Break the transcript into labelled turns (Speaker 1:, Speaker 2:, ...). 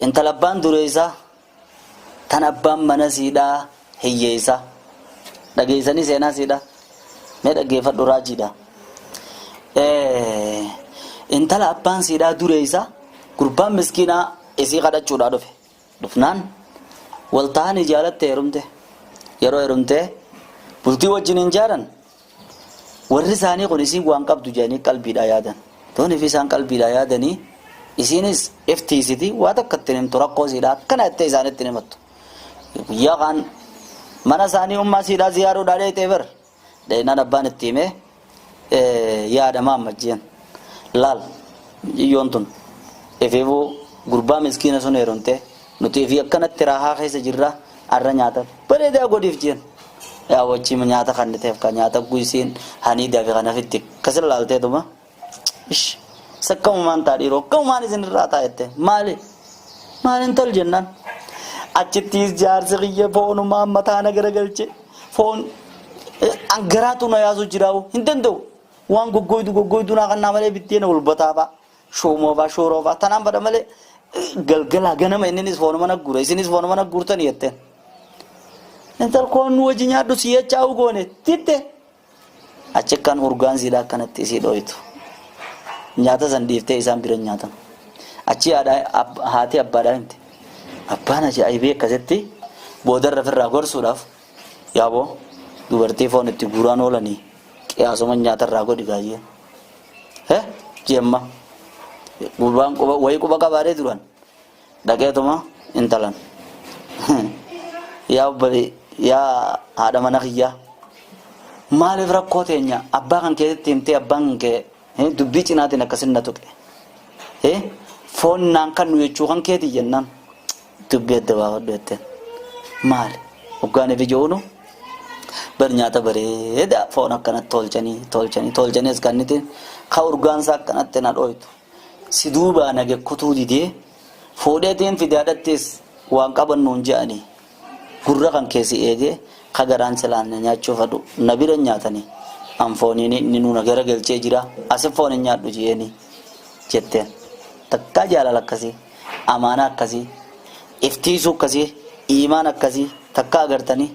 Speaker 1: Intala abbaan dureeysaa tan abbaan mana siidhaa hiyyeeysaa. Dhageeysanii seenaa siidhaa? Mee dhaggeeffadhu raajiidha. Intala abbaan siidhaa dureeysaa gurbaan miskiinaa isii kadhachuudhaa dhufe. Dhufnaan wal tahanii jaalatte heerumte. Yeroo heerumtee bultii wajjin hin jaaran Warri isaanii kun isiin waan qabdu jedhanii qalbiidhaa yaadan. Toonii fi isaan qalbiidhaa yaadanii isiinis if tiisiti waa takka itti hin himtu rakkoo isiidhaa akkana jettee isaanitti hin himattu. Guyyaa kaan mana isaanii ummaa isiidhaa ziyaaruudhaa dheeyxee bar. Dheeynaan abbaan itti himee yaada maamma jeen. Laal miciyyoon tun ifiifuu gurbaa miskiina sun heerumtee nuti ifii akkanatti raahaa keessa jirra arra nyaata bareedaa godhiif jeen. Yaa wachii nyaata kanniteef ka nyaata guysiin haniidaa fi kana fitti akkasin laalteetuma ish sakkamumaan taa dhiiroo akkamumaan isin irraa taa jette maali maal intal jennaan achittiis jaarsi kiyya foonumaan mataa na garagalche foon garaatu na yaasu jiraawu hin danda'u waan goggoydu goggoydu naa kannaa malee bitteena hulbataa fa'a shuumoo fa'a shuuroo fa'a tanaan fadha malee galgalaa ganama inninis foonuma na guura isinis foonuma na guurtani jetteen. Intal koon nu wajji nyaadhu si jechaa'u goone titte. Achi kan urgaan siidha akkanatti isii dhooytu. Nyaata san dhiiftee isaan bira nyaatan. Achi haati abbaadhaa himte. Abbaan ajaa'ibee akkasitti boodarra ofirraa gorsuudhaaf yaaboo dubartii foon itti guuraan oolanii qiyaasuma nyaata irraa godhi gaayyee. He jeemma. Gurbaan quba wayii quba qabaadee duran. Dhaqeetuma intalan. Yaa obbole yaa haadha mana kiyyaa. Maaliif rakkoo teenya abbaa kan keetitti himtee abbaan kan kee dubbii cinaatiin akkasin na tuqe. Foon naan kannu jechuu kan keetii jennaan dubbii adda baafadhu jetteen. Maali? Hoggaan ifi jo'unu bar nyaata bareedaa foon akkanatti tolchanii tolchanii tolchanii as kannitiin ka urgaansaa akkanatti na dhooytu. Si duubaa na gekkutuu didee fuudheetiin fide haadhattis waan qabannuun je'anii gurra kan kee si eegee ka garaan silaan na nyaachuu fadhu na bira nyaatanii an fooniin inninuu na gara galchee jira asi foon hin nyaadhu je'eenii jetteen takkaa jaalala akkasii amaanaa akkasii iftiisuu akkasii iimaan akkasii takkaa agartanii.